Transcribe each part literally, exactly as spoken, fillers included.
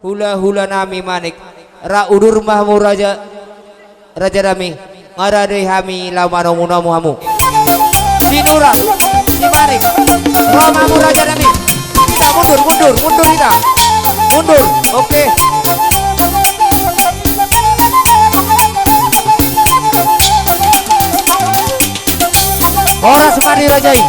Hula-hula nami Manik, ra udur ma hamu raja, raja nami, nga rade hami laho manomu-nomu hamu. Si Nura, si Manik, ro ma hamu raja nami. Hita mundur, mundur, mundur hita. Mundur, oke. Horas ma di raja i.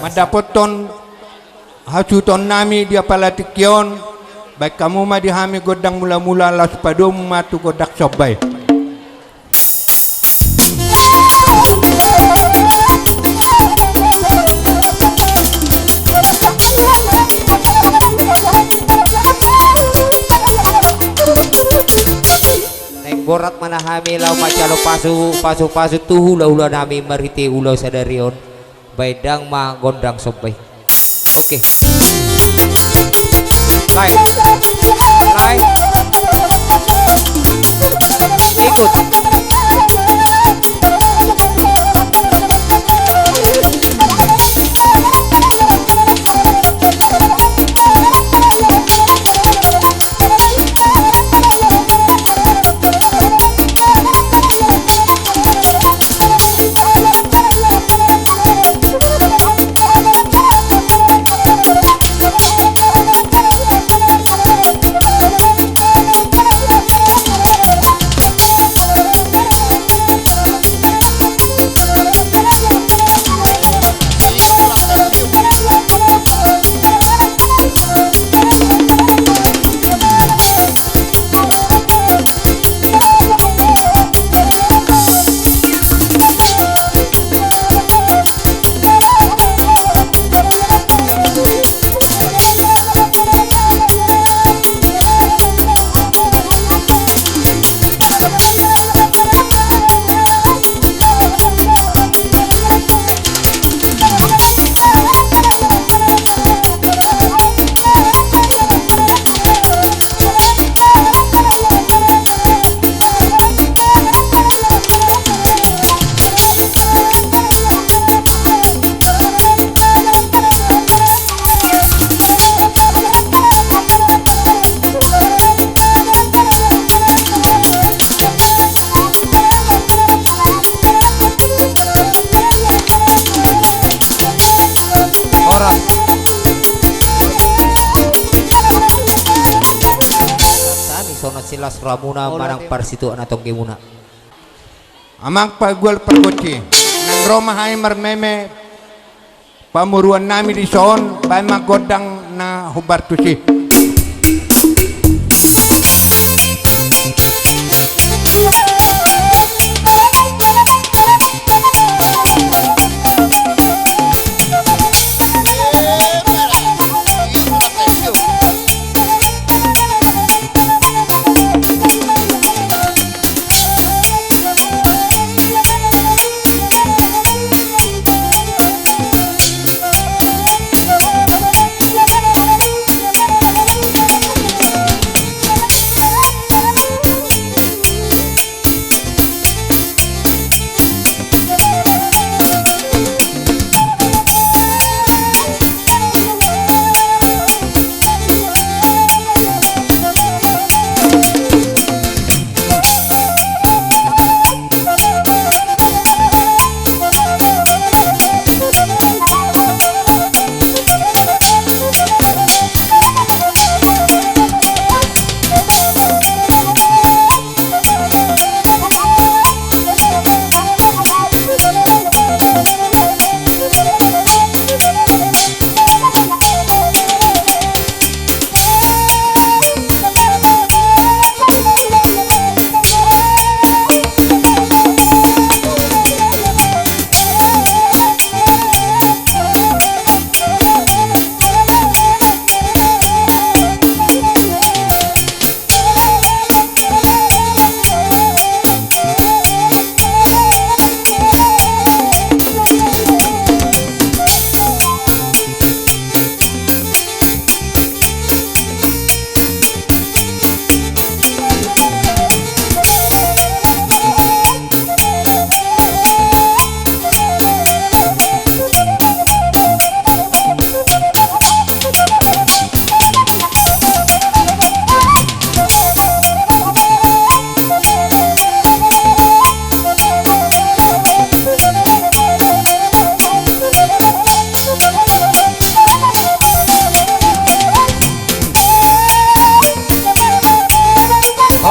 Mandapothon hasuhuton nami di apala tingki on, baen hamu ma di hami gondang mula-mula, laos padomu ma tu gondang somba i. Naeng borat ma na hami laho manjalo pasu, pasu-pasu tu hula-hula nami marhite ulaon sadari on. Baen dang ma gondang somba i. Oke. Lae. Lae. Ikut. Horas. Sami songon silas rohamuna manang parsituak na tonggimuna. Amang pagual pargonsi, naeng ro ma hami marmeme pamoruon nami dison, baen ma gondang na hombar tusi.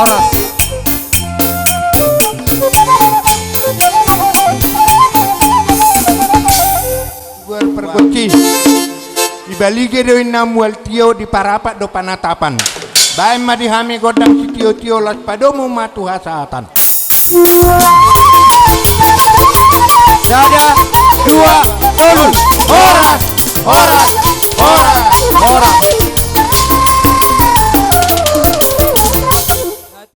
Horas. Guar pargonsi. Dibalige do inna mual tio, diparapat do panatapan. Baen ma di hami gondang sitio-tio, las padomu ma tu hasahatan. Sada, dua,